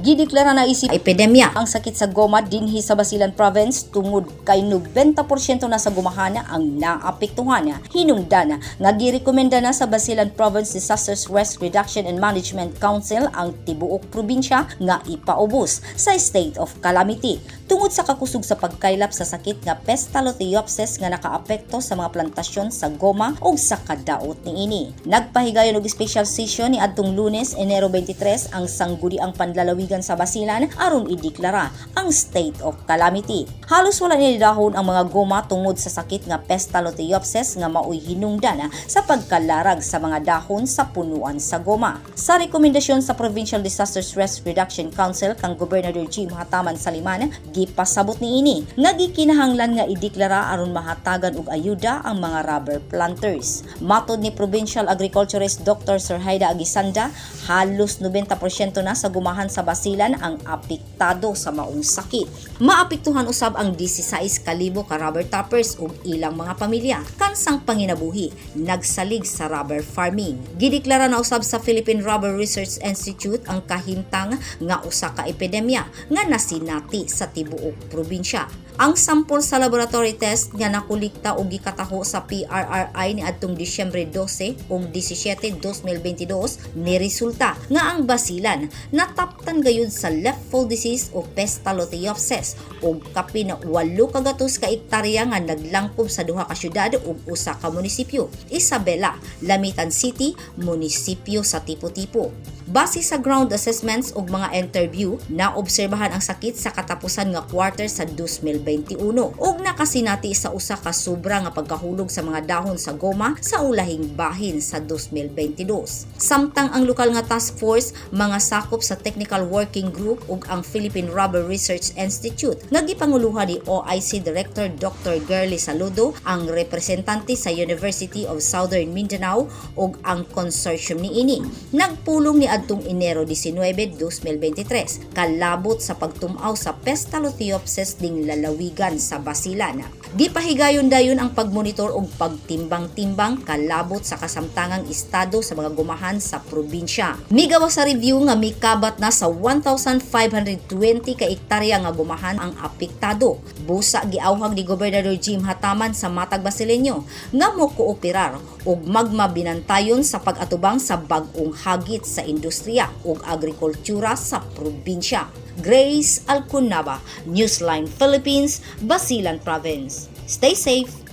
Gideklara na isip epidemya ang sakit sa goma dinhi sa Basilan Province tungod kay 90% na sa gumahan ang naapektuhan. Hinungdan nga girekomenda na sa Basilan Province Disasters Risk Reduction and Management Council ang tibuok probinsya nga ipaubos sa state of calamity tungod sa kakusog sa pagkaylap sa sakit nga Pestalotiopsis nga nakaapekto sa mga plantasyon sa goma ug sa kadaot niini. Nagpahigayon og special session ni adtong Lunes, Enero 23, ang Sangguniang Panlalawigan sa Basilan aron ideklara ang state of calamity. Halos wala ni dahon ang mga goma tungod sa sakit nga Pestalotiopsis nga maoy hinungdan sa pagkalarag sa mga dahon sa punuan sa goma. Sa rekomendasyon sa Provincial Disaster Stress Reduction Council kang Gobernador Jim Hataman Saliman, gipasabot niini nga gikinahanglan nga ideklara aron mahatagan og ayuda ang mga rubber planters. Matod ni Provincial Agriculturist Dr. Sir Haida Aguisanda, halos 90% na sa gumahan sa Basilan ang apektado sa maong sakit. Maapektuhan usab ang 16 kalibo ka rubber tappers ug ilang mga pamilya kansang panginabuhi nagsalig sa rubber farming. Gideklara na usab sa Philippine Rubber Research Institute ang kahimtang nga usa ka epidemya nga nasinati sa tibuok probinsya. Ang sampol sa laboratory test nga nakolekta og gikataho sa PRRI ni adtong Disyembre 12 ug 17, 2022 ni resulta nga ang Basilan nataptan gayud sa leaf fold disease o Pestalotiopsis ug kapin 800 ka ektarya nga naglangkob sa duha ka syudad ug usa ka munisipyo, Isabela, Lamitan City, munisipyo sa Tipo-Tipo. Base sa ground assessments ug mga interview, naobserbahan ang sakit sa katapusan nga quarter sa 2021 ug nakasinati sa usa ka sobra nga pagkahulog sa mga dahon sa goma sa ulahing bahin sa 2022. Samtang ang lokal nga task force, mga sakop sa Technical Working Group ug ang Philippine Rubber Research Institute nga gipanguluhan ni OIC Director Dr. Girlie Saludo, ang representante sa University of Southern Mindanao ug ang consortium niini, nagpulong ni adtong Enero 19, 2023 kalabot sa pagtumaw sa Pestalotiopsis ding lalawigan sa Basilan. Gipahigayon dayon ang pagmonitor ug pagtimbang-timbang kalabot sa kasamtangang estado sa mga gumahan sa probinsya. Migawas sa review nga mikabat na sa 1,520 ka ektarya nga gumahan ang apektado. Busa giawhag ni Gobernador Jim Hataman sa matag Basileño nga mo kooperar ug magmabinantayon sa pag-atubang sa bag-ong hagit sa industriya ug agrikultura sa probinsya. Grace Alcunaba, Newsline Philippines, Basilan Province. Stay safe.